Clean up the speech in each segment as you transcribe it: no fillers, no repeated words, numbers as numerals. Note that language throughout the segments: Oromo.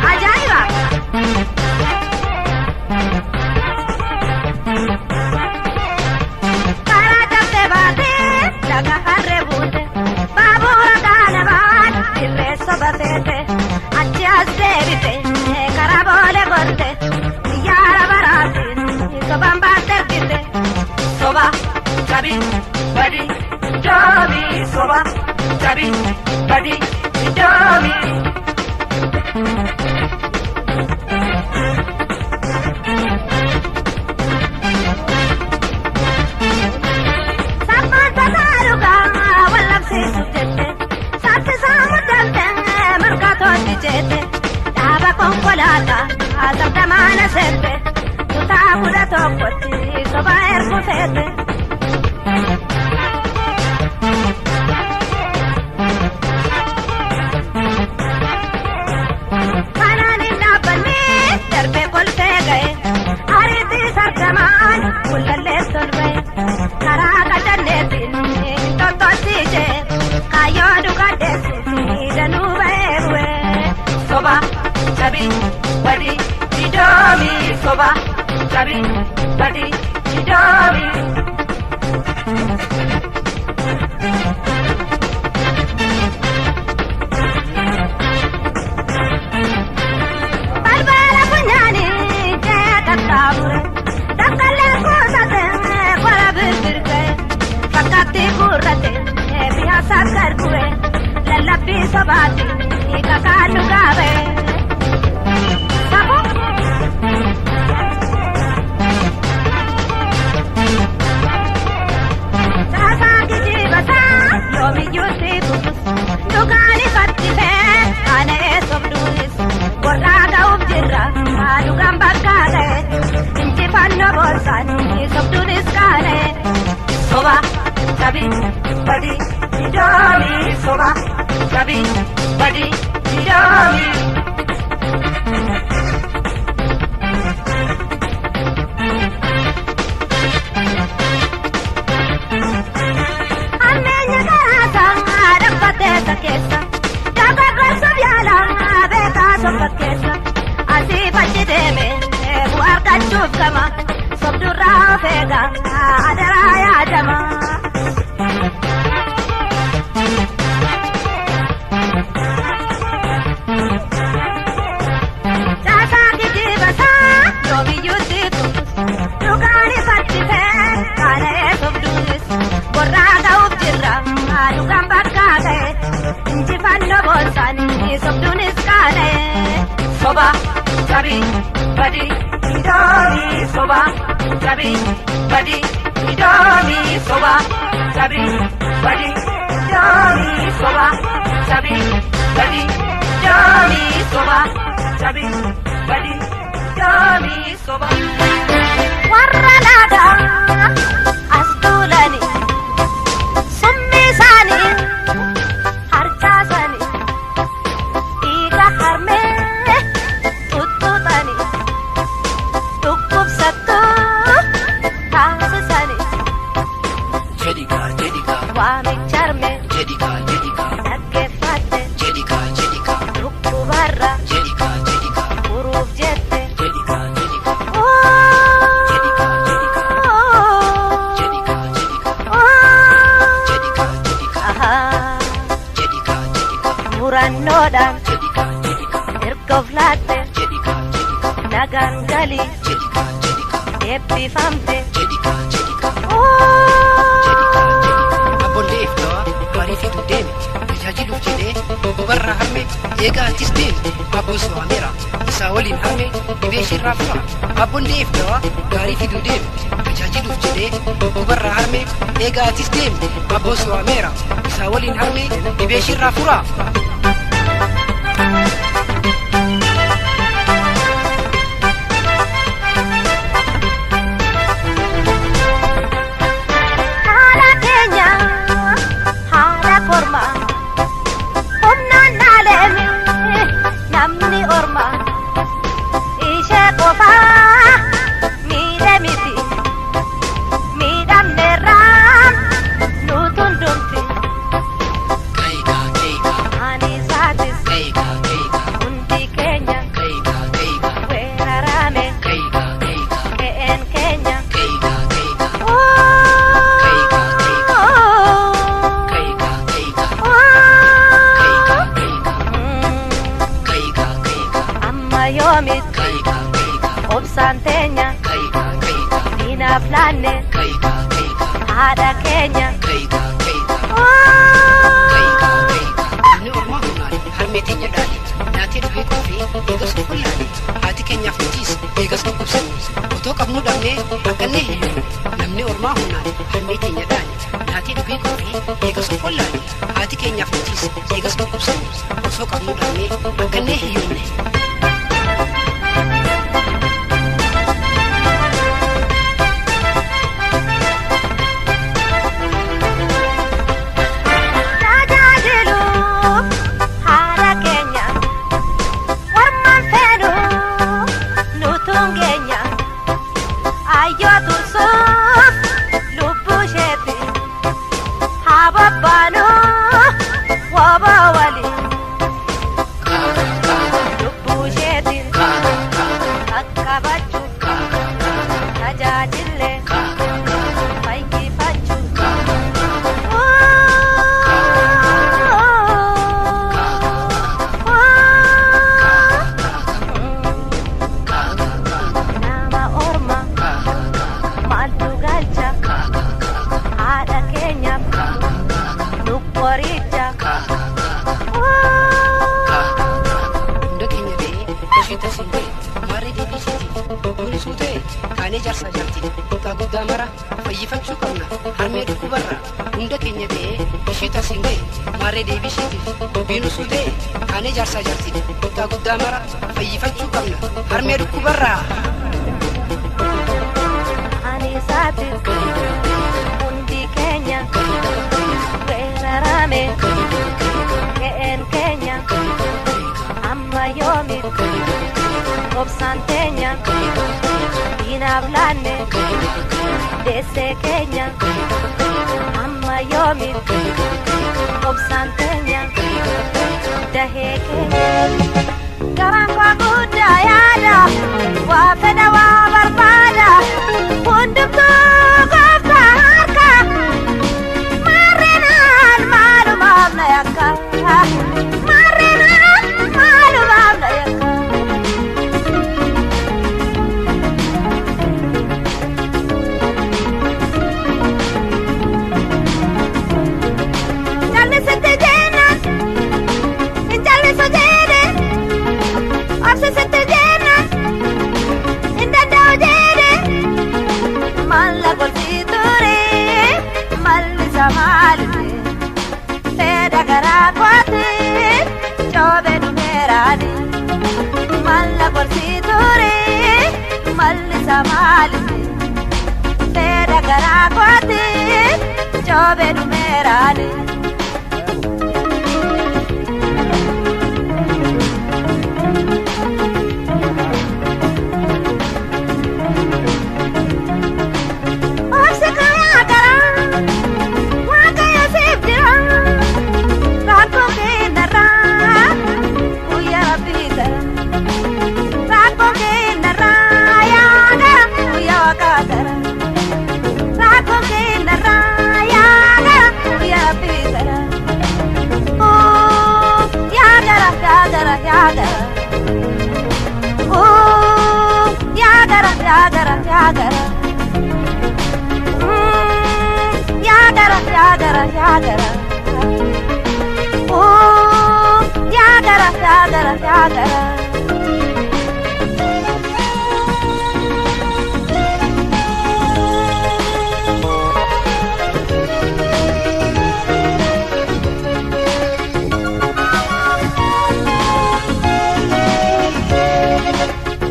Ajaa'iba! Karaa cabsee baatee laga harree buute baabura gaana baat dirree soba feete achi as deebite karaa boolee gorte xiyyaara baraatiin sobaan baatte ergite. Soba, tabi, badi, doomi. Soba, tabi, badi, doomi. Saffaan tasaa dhugaa wallabsiisuuf jette saffisaan muddamte mirga jette dhaaba konkolaataa sabdamaana seette kutaa 11tti soba ergu feete. Kanaan hin dhaabbanne darbee kolfee ga'e ariitii sardamaan kullallee tolba'e karaa qacanneetiin tottolchiise kaayyoo dhugaadheessuuf danuu ba'ee bu'e. Soba, tabi, badi, doomi. Soba, tabi, badi, doomi. Balbala funyaanii jee qaxxaamure dakkallee kuusate qora birbirgee fakkaatti gurrate biha sakkar bu'e lallabbii sobaatti kakaan dhugaa ba'e. Sabu. Saasaa kijibasaa yoomiyyuu si tufus dhugaan ifatti fee kana eessobduunis warraa ga'uuf jirra dhugaan bakka ga'e injifannoo boonsaan sobduunis kaane. Soba, tabi, badi, doomi. Soba, tabi, badi, doomi. Ammeenya garaasaa dhaabbatee keessa dargaggeessuuf yaala beekaa soba keessa asii fachi deeme bu'aa argachuuf gama sobdurraa of eega adaraa yaadama. Caasaa kijibasaa yoomiyyuu si tufus dhugaan ifatti fee kana eessobduunis warraa ga'uuf jirra dhugaan bakka ga'e injifannoo boonsaan sobduunis kaane. Soba, tabi, badi, doomi. Soba, tabi, badi, doomi. Soba, tabi, badi, doomi. Soba, tabi, badi, doomi. Soba, tabi, badi, doomi. Soba. Warra laagaa as tuulanii summii isaanii harcaasanii dhiiga harmee tuttuutanii dhukkubsattuu taasisanii Jedhikaa jedhikaa waamicha harmee jedhikaa jedhikaa dhaggeeffatte jedhikaa jedhikaa dhukkubarra jedhikaa jedhikaa furuuf jette. jedhikaa jedhikaa Ooh. jedhikaa Jedhikaa jedhikaa. Erga of laatte Jedhikaa jedhikaa. Nagaan gali Jedhikaa jedhikaa. Eebbifamte. Jedhikaa jedhikaa. Jedhikaa jedhikaa. Abboollee dawaa gaarii fiduu deeme tajaajiluuf jedhee dubarraa harme eegaa atis deemte abboon so'ameera isaa waliin harme dhibee isheerraa fura. Abboollee dawaa gaarii fiduu deeme tajaajiluuf jedhee dubarraa harme eegaa atis deemte abboon so'ameera isaa waliin harme dhibee isheerraa fura. Haadha keenya haadha kormaa humnaan dhaaleemi namni ormaa ishee qofaa miidhe miti miidhamneerraa nutu hundumti. Kaayikaa kaayikaa. Ani isaatis Kaayikaa kaayikaa. Hundi keenya Kaayikaa kaayikaa. Weerarame Kaayikaa kaayikaa. Qe'een keenya. Kaayikaa kaayikaa. Kaayikaa Kaayikaa kaayikaa. Kaayikaa kaayikaa. Kaayikaa kaayikaa. Amma yoomitti Kaayikaa kaayikaa. Obsaan teenya Kaayikaa kaayikaa. Diinaaf laanne Kaayikaa kaayikaa. Haadha keenya. Kaayikaa kaayikaa. Kaayikaa kaayikaa. Namni ormaa humnaan harmee teenya dhaale nyaatee dhufee quufee eegas of wallaale haati keenyaaf nutiis eegas dhukkubsanne otoo qabnuu dhabnee rakkannee hiyyoomne. Namni ormaa humnaan harmee teenya dhaale nyaatee dhufee quufee eegas of wallaale haati keenyaaf nutiis eegas dhukkubsanne osoo qabnuu dhabnee rakkannee hiyyoomne. Tajaajiluuf haadha keenya warmaan feenu nutuun geenya ayyoo tursuuf lubbuu isheeti haa bobbaanu woboo waliin lubbuu isheetiin qaqqabachuuf tajaajillee fayyifachuuf. Nama orma maaltu galcha haadha keenyaaf nu qoricha. Hunda keenya ta'ee hojii tasiin ta'e maarree deebii isheetiif mul'isuu ta'e kaanee jaarsaa jaartiin kutaa guddaa mara fayyifachuu qabna harmee dhukkubarra. Hunda keenya ta'ee ishii tasiin ta'e maarree deebii isheetiif dubbiin usuu ta'e kaanee jaarsaa jaartiin kutaa guddaa mara fayyifachuu qabna harmee dhukkubarra. Ani isaatis hundi keenya weerarame qe'een keenya amma yoomitti obsaan teenya diinaaf laanne deessee keenya amma yoomitti obsaan teenya dahee keenya. Garaan koo guddaa yaada waa fedha waa barbaada hundumtuu gooftaa harka maarreenaan maalumaaf na yakka maarreenaan maalumaaf na yakka. Jallisatti jennaan hin jallisu jedhe obsisitti jennaan hin danda'u jedhe malla golfii ture malli isaa maalise fedha garaa kooti coobee dhumeeraani malla golfii ture malli isaa maalise fedha garaa kooti coobee dhumeeraani. Obsi karaa garaa Waaqayyo siif jira rakkoo keenyarraa guyyaa rabbii gara rakkoo keenyarraa yaa gara guyyaa waaqaa gara rakkoo keenyarraa yaa gara guyyaa rabbii. yaa gara. Yaa gara yaa gara yaa gara.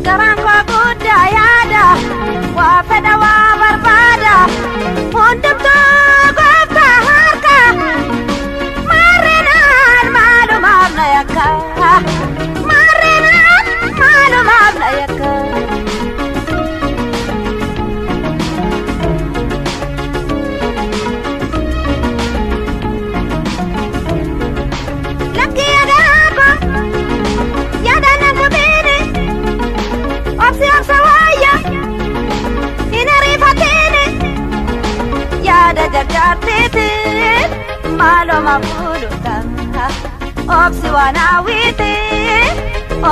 Garaan koo guddaa yaada waa fedha waa barbaada hundumtuu gooftaa harka maarreenaan maalumaaf na yakka maarreenaan maalumaaf na yakka. Lakki yaada koo yaada na gubiini. Obsi obsa wayya hin ariifatini yaada jarjaartiitiin maaloma fuuluta obsi waan hawwiiti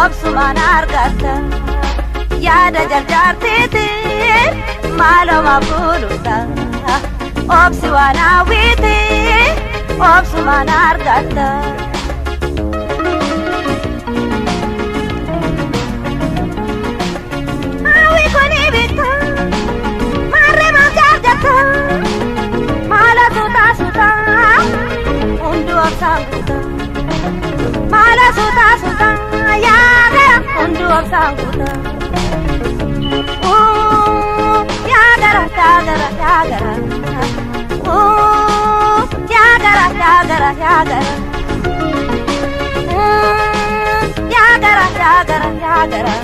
obsumaan argatta yaada jarjaartiitiin maaloma fuuluta obsi waan hawwiiti obsumaan argatta. Hawi kuni bitta, marre maaf jaarjatta, maala suuta suuta, hundu obsaan guuta. Maala suuta suuta, yaa gara hundu obsaan guuta. Yaa gara yaa gara yaa gara, yaa gara yaa gara yaa gara. Yaa gara yaa gara yaa gara.